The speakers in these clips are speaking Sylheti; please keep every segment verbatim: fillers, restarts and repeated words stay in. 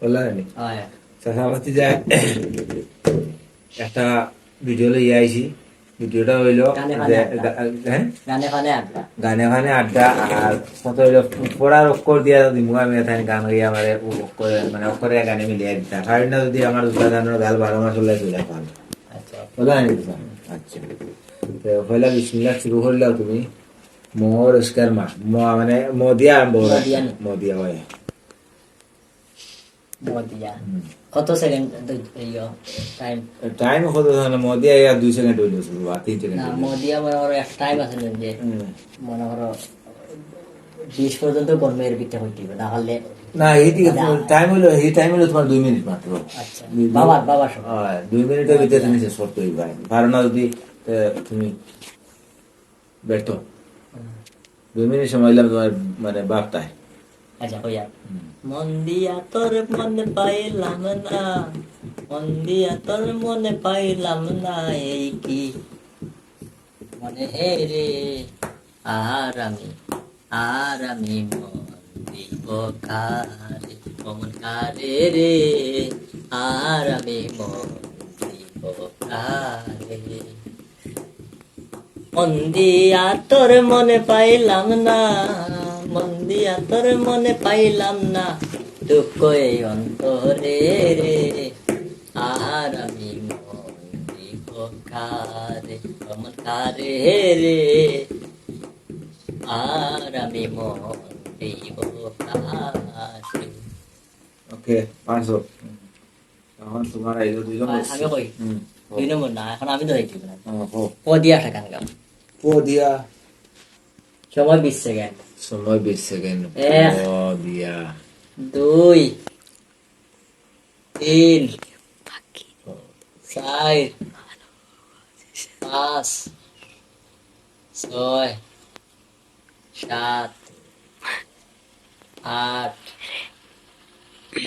বুঝলা নি? হয়। চাচা ভাতিজা একটা ভিডিও লইয়া আইছি। ভিডিওটা হইল গানে যে ফানে আড্ডা। গা-, হ্যাঁ? গানে ফানে আড্ডা। গানে ফানে আড্ডা, আর কত হইল পড়ার অক্ষর দিয়া যদি মুখা মিয়া থাকেন গান গাইয়া আমারে ও অক্ষরে, মানে অক্ষরে গানে মিলিয়ে দিতা। কারণ না যদি আমার দুটা গানের গাল বারো মাস হলে চলে পান। আচ্ছা। বুঝলা নি চাচা? আচ্ছা। তো পয়লা বিসমিল্লাহ শুরু করলাও তুমি। মোর স্কয়ার মা। ম-, মানে ম দিয়া আরম্ভ হয়। ম দিয়া নি? ম দিয়া হয়। ম দিয়া। হুম। কত সেকেন্ড দ-, ইয়ো, টাইম? টাইম কত জানো? ম দিয়া ইয়া দুই সেকেন্ড হইল শুরু, আর তিন সেকেন্ড না, হইল। ম দিয়া মনে করো এক টাইম আছে না যে, হুম। মনে করো বিশ পর্যন্ত গণমে এর ভিতরে হইতে হবে, না হলে না, এই দিকে না। তোমার টাইম হইলো, এই টাইম হইলো তোমার দুই মিনিট মাত্র। আচ্ছা। দুই মিনিট। বাবার, বাবার সময়। হ্যাঁ, দুই মিনিটের ভিতরে তুমি শেষ করতে হইবে। পারো না যদি, এ, তুমি ব্যর্থ। হুম। দুই মিনিট সময় হইলাম তোমার, মানে, বার্তায়। আচ্ছা, হইয়া। হুম। মন দিয়া তোর মনে পাইলাম না, মন দিয়া তোর মনে পাইলাম না, এই কি মনে রে, আর আমি, আর আমি মন দিব কারে, মন কারে রে, আর আমি মন দিব কারে। মন দিয়া তোর মনে পাইলাম না, মন দিয়া তোর মনে পাইলাম না, দুঃখ এই অন্তরে রে, আর আমি মন দিব কারে, মন কারে রে, আর আমি মন দিব কারে। ওকে, পাঁচশো। এখন তোমার আইলো দুই নম্বর। আ-, আমি কই? হুম, কও। দুই নম্বর না, এখন আমি তো দেখি না। হ্যাঁ, কও। প দিয়া একটা গান গাও। প দিয়া। সময় বিশ সেকেন্ড। সময় বিশ সেকেন্ড। এক। প দিয়া। দুই। তিন। চার। পাঁচ। ছয়। সাত, আট,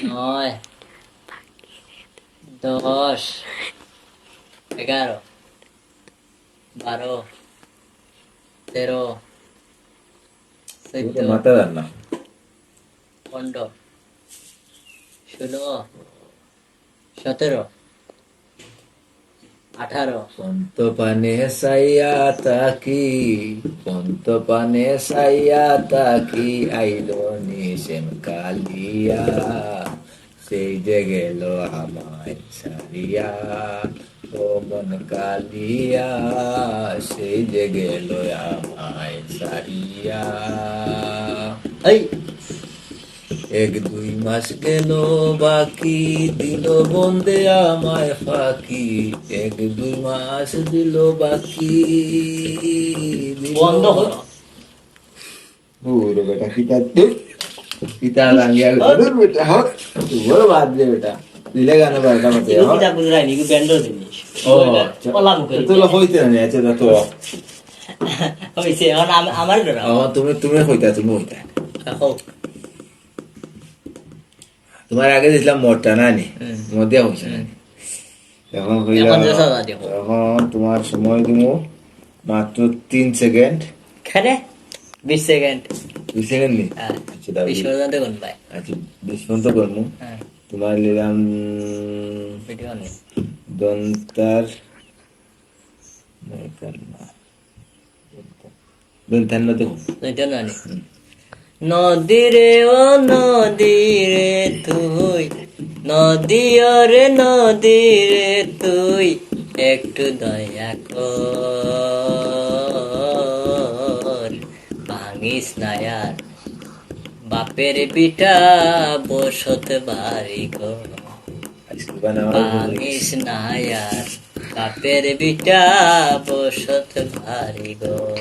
নয়, দশ, এগারো, বারো, তেরো, চৌদ্দ, মাথা ধর না। পনেরো, ষোলো, সতেরো, আঠারো। পন্ত পানে চাইয়া থাকি, পন্ত পানে চাইয়া থাকি, আইলো নি শ্যাম কালিয়া, সেই যে গেল আমায় ছাড়িয়া। ও মন কালিয়া, সেই যে গেল আমায় ছাড়িয়া। এই এক দুই মাস গেল বাকি, দিল বন্দে আমায় ফাঁকি। এক দুই মাস দিল বাকি, দিল বন্ধ করো। ওরে বেটা, কিতা, ধুর। কিতা লাঙ্গিয়া, ধুর বেটা, হক। বড় বাদ দে বেটা। দিলে গানো বারোটা বাজে, তুমি হক। কিতা বুঝরায় নি, ব্যান্ডর জিনিস। ও, আচ্ছা। ওলা মুখে তো দিলে। হইতে না, আচ্ছা, তো। হইছে, এখন আম-, আমার ধরো। ও, তুমি, তুমি হইতা, তুমি হইতা। হ্যাঁ, হোক। তোমার আগে দিছিলাম মোরটা না নি? হুম। মোর দিয়া হইছে না নি? হুম। এখন হইল, এখন যে সাদা দেখো। এখন তোমার সময় দিমু মাত্র তিন সেকেন্ড। কেনে? বিশ সেকেন্ড। বিশ সেকেন্ড নি? হ্যাঁ। আচ্ছা, দাও। বিশ পর্যন্ত গুনবায়। আচ্ছা, বিশ পর্যন্ত গুনমু। হ্যাঁ। তোমার নিলাম ভিডিও নেই। দন্তার, দন্তার না। দন্তার না দেখো। দন্তার না নি? হুম। নদী রে ও নদী রে তুই, নদী ও রে নদী রে তুই, একটু দয়া কর, ভাঙিস না আর বাপের ভিটা বসত বাড়ি ঘর। আজকে বানা আমার ভাঙিস না আর বাপের ভিটা বসত বাড়ি ঘর।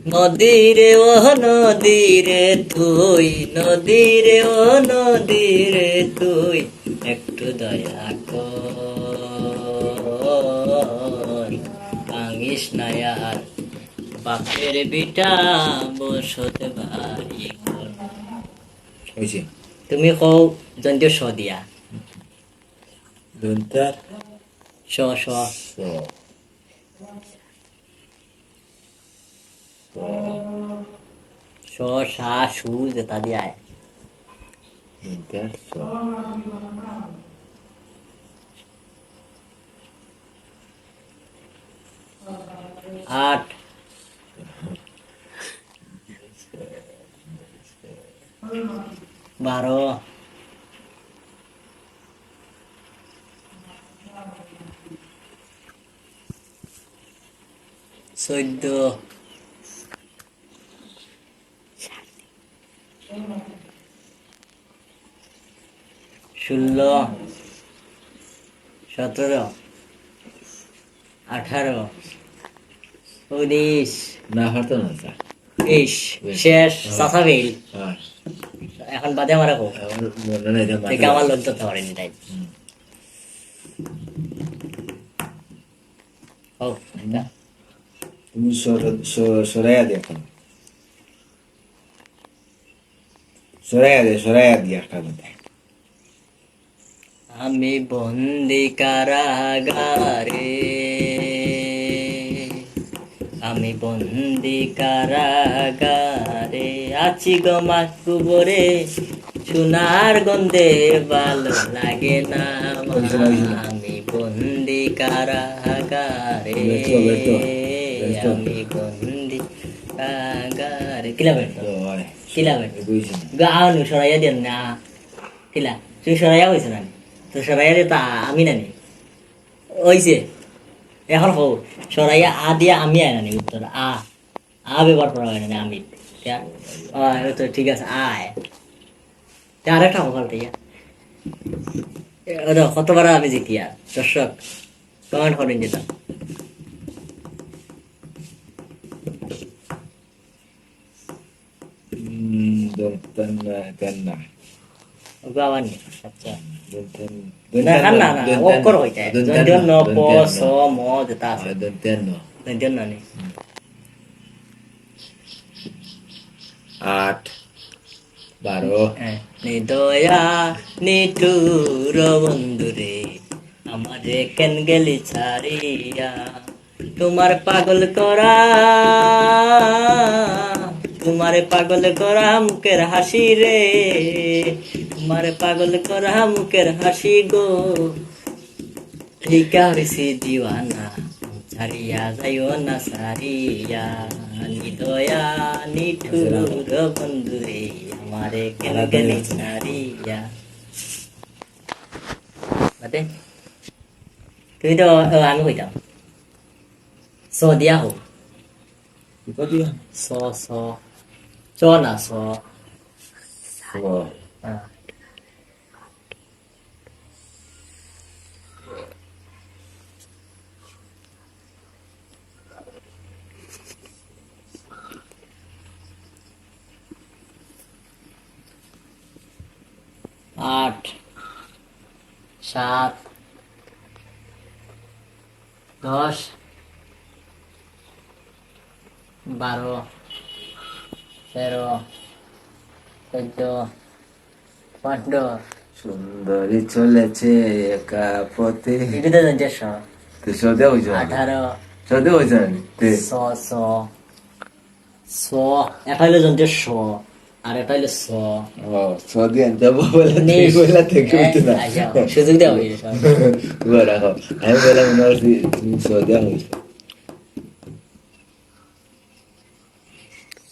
নদী রে ও নদী রে তুই, নদী রে ও নদী রে তুই, একটু দয়া কর, ভাঙিস না আর বাপের ভিটা বসত বাড়ি ঘর। হইছে। তুমি কও জন্ত্য স দিয়া। দন্তার স, স। স। স, সা, সু যেটা দিয়া আয়। তিনটা স। আট। বারো। চৌদ্দ। ষোলো, সতেরো, আঠারো, উনিশ। না, পারতো না, স্যার। বিশ। বিশ। শেষ, হ্যাঁ। চাচা ফেল। হ্যাঁ। এখন বাদে আমার কও। আমার মনে নাই, এটা মাথায় দেখে আমার আছে। লোক ধরতে পারেনি তাই। হুম। হও, এটা। তুমি সর-, সর-, সরাইয়া দে এখন। সরাইয়া দে, সরাইয়া দে একটা কথা। আমি বন্দি কারাগারে, আমি বন্দি কারাগারে, আছি গো মাহবুবরে, সোনার গন্ধে ভালো লাগে না আমার। ওই শোনো, ওই শোনো। আমি বন্দি কারাগারে, ব্যস্ত, ব্যস্ত, ব্যস্ত। আমি বন্দি কারাগারে। কিলা ব্যস্ত? ও, হয়। কিলা ব্যস্ত? ওই শোনো। গান সরাইয়া দেন না। কিলা? তুমি সরাইয়া কইছো না নি? তো সরাইয়া দে তো আ-, আমি না নি? ওইছে। এখন কও, সরাইয়া আ দিয়া আমি আয় না নি উত্তর? আ। আ ব্যবহার করা হয় না নি আমি। ইয়া। ও, ও তো ঠিক আছে, আয়। তে আরেকটা কপাল দিয়া। এ, ও তো কতবার আমি জিতি আর। দর্শক, comment করুন যেটা। উম, দন্ত্য ন, তেন না। ওগু আবার নি? আচ্ছা। দন্ত্য ন, না, দন্ত্য না, ন, না, না, দন্ত্য ন, অক্ষর কইতে। দন্ত্য ন, দন্ত্য ন, প, দন্ত্য ন। স, ম, যেটা আছে। হ্যাঁ, দন্ত্য ন। দন্ত্য ন নি। হুম। আট, বারো। হ্যাঁ। নিদয়া নিঠুর বন্ধুরে, আমারে কেন গেলি ছাড়িয়া? তোমার পাগল করা, তোমার পাগল করা মুখের হাসি রে, তোমার পাগল করা মুখের হাসি গো। ভিখারি সে দিওয়ানা, ছাড়িয়া যাইও না ছাড়িয়া, নিদয়া নিঠুর বন্ধুরে, আমারে কেন গেলি ছাড়িয়া। বাদে? তুমি তো, ও, আমি কইতাম। স দিয়া হোক। কিতা দিয়া? স, স। চ না, স। স। হ্যাঁ। আট, সাত, দশ, বারো, তেরো, চৌদ্দ, পনেরো। সুন্দরী চলেছে একা পথে। এগুলো তো যন্ত্রের স। তো স দেওয়া হয়েছে না? আঠারো। স দেওয়া হয়েছে না? তে। স, স। স। একটা হইলো যন্ত্রের স, আর একটা হইলো স। ও, স দিয়ে আনতে হবে বলে উনিশ। তুই বলে থেকে এ, উঠতে না। আচ্ছা, সুযোগ দেওয়া হয়েছে সব। বড় রাখো। আমি বললাম, মনে হচ্ছে তুমি স দেওয়া হয়েছে।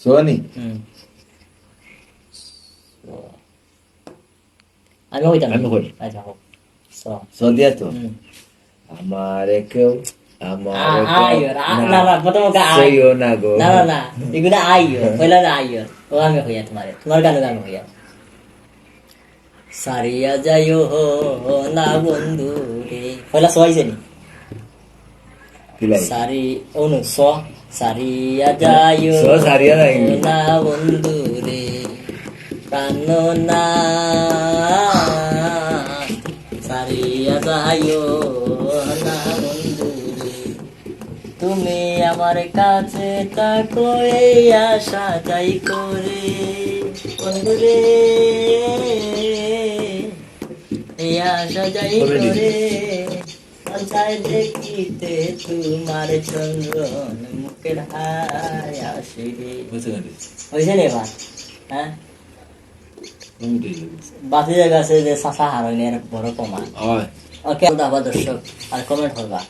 স নি? হুম। স। আমি কইতাম আমি না। কই। আচ্ছা, হোক। স। স দিয়া তো? হুম। আমারে কেউ, আমারে আ, কেউ, আ, ইয়ো, আ, না, না, না, প্রথম ওকে আ। সইও না গো। না, না, না, এগুলো আ ইয়ো, পয়লা না আ ইয়ো। ও আমি কইয়া তোমারে, তোমার গান আমি কইয়া। সারিয়া যাইও না বন্ধু রে। পয়লা স আইছে নি? কিলাই? সারি, অনু, স, সারিয়া যাইও স সারিয়া যাইও। না বন্ধু রে, প্রাণ না, সারিয়া যাইও না বন্ধু রে। তুমি আমার কাছে থাকো, এই আশা যাই করে, বন্ধু রে, এই আশা যাই করে। চাই দেখিতে তোমার চন্দ্রন মুখের হাসি। বুঝতে পারলি? হয়েছে নি এবার? হ্যাঁ? বাকি জায়গা আছে যে চাচা হারইনের বড় প্রমাণ। ওকে, আবার দর্শক আর কমেন্ট করবা।